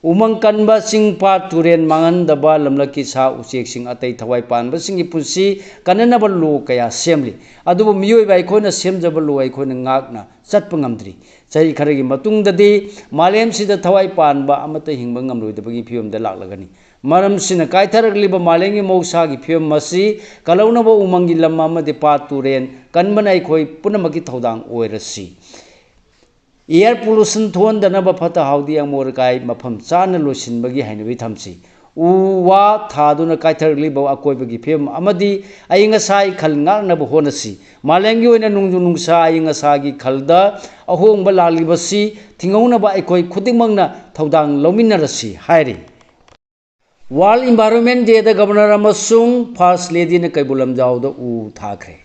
ꯎꯃꯪ ꯀꯟꯕ, ꯆꯤꯡ ꯄꯥꯠ ꯇꯨꯔꯦꯟ ꯃꯥꯡꯍꯟꯗꯕ, ꯂꯝꯂꯛꯀꯤ ꯁꯥ ꯎꯆꯦꯛꯁꯤꯡ ꯑꯇꯩ ꯊꯋꯥꯏ ꯄꯥꯟꯕꯁꯤꯡꯒꯤ ꯄꯨꯟꯁꯤ ꯀꯟꯅꯅꯕ law ꯀꯌꯥ ꯁꯦꯝꯂꯤ꯫ ꯑꯗꯨꯕꯨ ꯃꯤꯑꯣꯏꯕ ꯑꯩꯈꯣꯏꯅ ꯁꯦꯝꯖꯕ law ꯑꯩꯈꯣꯏꯅ ꯉꯥꯛꯅ ꯆꯠꯄ ꯉꯝꯗ꯭ꯔꯤ꯫ ꯆꯍꯤ ꯈꯔꯒꯤ ꯃꯇꯨꯡꯗꯗꯤ ꯃꯥꯂꯦꯝꯁꯤꯗ ꯊꯋꯥꯏ ꯄꯥꯟꯕ ꯑꯃꯠꯇ ꯍꯤꯡꯕ ꯉꯝꯂꯣꯏꯗꯕꯒꯤ ꯐꯤꯕꯝꯗ ꯂꯥꯛꯂꯒꯅꯤ꯫ ꯃꯔꯝꯁꯤꯅ ꯀꯥꯏꯊꯔꯛꯂꯤꯕ ꯃꯥꯂꯦꯝꯒꯤ ꯃꯍꯧꯁꯥꯒꯤ ꯐꯤꯕꯝ ꯑꯁꯤ ꯀꯜꯍꯧꯅꯕ ꯎꯃꯪꯒꯤ ꯂꯝ ꯑꯃꯗꯤ ꯄꯥꯠ ꯇꯨꯔꯦꯟ ꯀꯟꯕꯅ ꯑꯩꯈꯣꯏ ꯄꯨꯝꯅꯃꯛꯀꯤ ꯊꯧꯗꯥꯡ ꯑꯣꯏꯔꯁꯤ꯫ Air pollution ꯊꯣꯛꯍꯟꯗꯅꯕ ꯐꯠꯇ ꯍꯥꯎꯗꯤ ꯑꯃꯣꯠ ꯑꯀꯥꯏ ꯃꯐꯝ ꯆꯥꯅ ꯂꯣꯏꯁꯤꯟꯕꯒꯤ ꯍꯩꯅꯕꯤ ꯊꯝꯁꯤ꯫ ꯎ ꯋꯥ ꯊꯥꯗꯨꯅ ꯀꯥꯏꯊꯔꯛꯂꯤꯕ ꯑꯀꯣꯏꯕꯒꯤ ꯐꯤꯕꯝ ꯑꯃꯗꯤ ꯑꯏꯪ ꯑꯁꯥꯒꯤ ꯈꯜ ꯉꯥꯛꯅꯕ ꯍꯣꯠꯅꯁꯤ꯫ ꯃꯥꯂꯦꯝꯒꯤ ꯑꯣꯏꯅ ꯅꯣꯡꯖꯨ ꯅꯨꯡꯁꯥ ꯑꯏꯪ ꯑꯁꯥꯒꯤ ꯈꯜꯗ ꯑꯍꯣꯡꯕ ꯂꯥꯛꯂꯤꯕꯁꯤ ꯊꯤꯡꯍꯧꯅꯕ ꯑꯩꯈꯣꯏ ꯈꯨꯗꯤꯡꯃꯛꯅ ꯊꯧꯗꯥꯡ ꯂꯧꯃꯤꯟꯅꯔꯁꯤ ꯍꯥꯏꯔꯤ꯫ World Environment Dayꯗ Governor ꯑꯃꯁꯨꯡ First Ladyꯅ ꯀꯩꯕꯨꯜ ꯂꯝꯖꯥꯎꯗ ꯎ ꯊꯥꯈ꯭ꯔꯦ꯫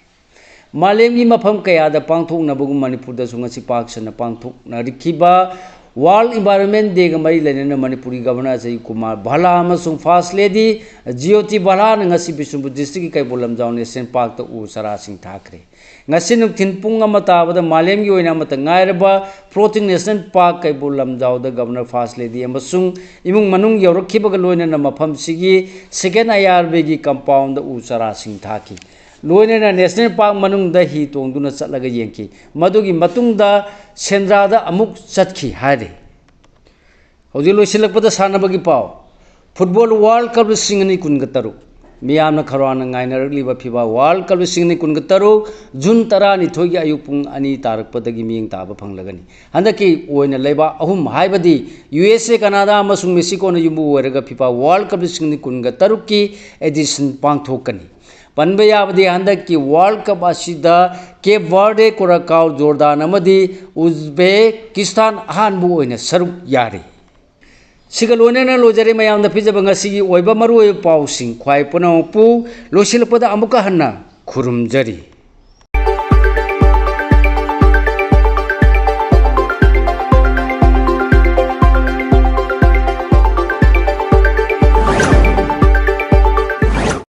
ꯃꯥꯂꯦꯝꯒꯤ ꯃꯐꯝ ꯀꯌꯥꯗ ꯄꯥꯡꯊꯣꯛꯅꯕꯒꯨꯝ ꯃꯅꯤꯄꯨꯔꯗꯁꯨ ꯉꯁꯤ ꯄꯥꯛ ꯁꯟꯅ ꯄꯥꯡꯊꯣꯛꯅꯔꯤꯈꯤꯕ World Environment Day-ꯒ ꯃꯔꯤ ꯂꯩꯅꯅ ꯃꯅꯤꯄꯨꯔꯒꯤ Governor ꯑꯖꯌ ꯀꯨꯃꯥꯔ ꯚꯜꯂꯥ ꯑꯃꯁꯨꯡ First Lady ꯖꯤꯑꯣꯇꯤ ꯚꯜꯂꯥꯅ ꯉꯁꯤ ꯕꯤꯁꯅꯨꯄꯨꯔ district-ꯀꯤ ꯀꯩꯕꯨꯜ ꯂꯝꯖꯥꯎ National Park-ꯇ ꯎ ꯆꯥꯔꯥꯁꯤꯡ ꯊꯥꯈ꯭ꯔꯦ꯫ ꯉꯁꯤ ꯅꯨꯡꯊꯤꯜ ꯄꯨꯡ ꯑꯃ ꯇꯥꯕꯗ ꯃꯥꯂꯦꯝꯒꯤ ꯑꯣꯏꯅ ꯑꯃꯠꯇ ꯉꯥꯏꯔꯕ Floating National Park ꯀꯩꯕꯨꯜ ꯂꯝꯖꯥꯎꯗ Governor, First Lady ꯑꯃꯁꯨꯡ ꯏꯃꯨꯡ ꯃꯅꯨꯡ ꯌꯧꯔꯛꯈꯤꯕꯒ ꯂꯣꯏꯅꯅ ꯃꯐꯝꯁꯤꯒꯤ Second I R B-ꯒꯤ compound-ꯗ ꯎ ꯆꯥꯔꯥꯁꯤꯡ ꯊꯥꯈꯤ꯫ ꯂꯣꯏꯅꯅ National Park ꯃꯅꯨꯡꯗ ꯍꯤ ꯇꯣꯡꯗꯨꯅ ꯆꯠꯂꯒ ꯌꯦꯡꯈꯤ꯫ ꯃꯗꯨꯒꯤ ꯃꯇꯨꯡꯗ ꯁꯦꯟꯗ꯭ꯔꯥꯗ ꯑꯃꯨꯛ ꯆꯠꯈꯤ ꯍꯥꯏꯔꯤ꯫ ꯍꯧꯖꯤꯛ ꯂꯣꯏꯁꯤꯜꯂꯛꯄꯗ ꯁꯥꯟꯅꯕꯒꯤ ꯄꯥꯎ꯫ Football World Cup ꯂꯤꯁꯤꯡ ꯑꯅꯤ ꯀꯨꯟꯒ ꯇꯔꯨꯛ꯫ ꯃꯤꯌꯥꯝꯅ ꯈꯧꯔꯥꯡꯅ ꯉꯥꯏꯅꯔꯛꯂꯤꯕ FIFA World Cup ꯂꯤꯁꯤꯡ ꯑꯅꯤ ꯀꯨꯟꯒ ꯇꯔꯨꯛ, June ꯇꯔꯥꯅꯤꯊꯣꯏꯒꯤ ꯑꯌꯨꯛ ꯄꯨꯡ ꯑꯅꯤ ꯇꯥꯔꯛꯄꯗꯒꯤ ꯃꯤꯠꯌꯦꯡ ꯇꯥꯕ ꯐꯪꯂꯒꯅꯤ꯫ ꯍꯟꯗꯛꯀꯤ ꯑꯣꯏꯅ ꯂꯩꯕꯥꯛ ꯑꯍꯨꯝ ꯍꯥꯏꯕꯗꯤ U S A, Canada ꯑꯃꯁꯨꯡ Mexico-ꯅ ꯌꯨꯝꯕꯨ ꯑꯣꯏꯔꯒ FIFA World Cup ꯂꯤꯁꯤꯡ ꯑꯅꯤ ꯀꯨꯟꯒ ꯇꯔꯨꯛꯀꯤ edition ꯄꯥꯡꯊꯣꯛꯀꯅꯤ꯫ ꯄꯟꯕ ꯌꯥꯕꯗꯤ ꯍꯟꯗꯛꯀꯤ World Cup ꯑꯁꯤꯗ Cape Verde, Curacao, Jordan ꯑꯃꯗꯤ Uzbekistan ꯑꯍꯥꯟꯕ ꯑꯣꯏꯅ ꯁꯔꯨꯛ ꯌꯥꯔꯤ꯫ ꯁꯤꯒ ꯂꯣꯏꯅꯅ ꯂꯣꯏꯖꯔꯦ ꯃꯌꯥꯝꯗ ꯄꯤꯖꯕ ꯉꯁꯤꯒꯤ ꯑꯣꯏꯕ ꯃꯔꯨꯑꯣꯏꯕ ꯄꯥꯎꯁꯤꯡ꯫ ꯈ꯭ꯋꯥꯏ ꯄꯨꯝꯅꯃꯛꯄꯨ ꯂꯣꯏꯁꯤꯜꯂꯛꯄꯗ ꯑꯃꯨꯛꯀ ꯍꯟꯅ ꯈꯨꯔꯨꯝꯖꯔꯤ꯫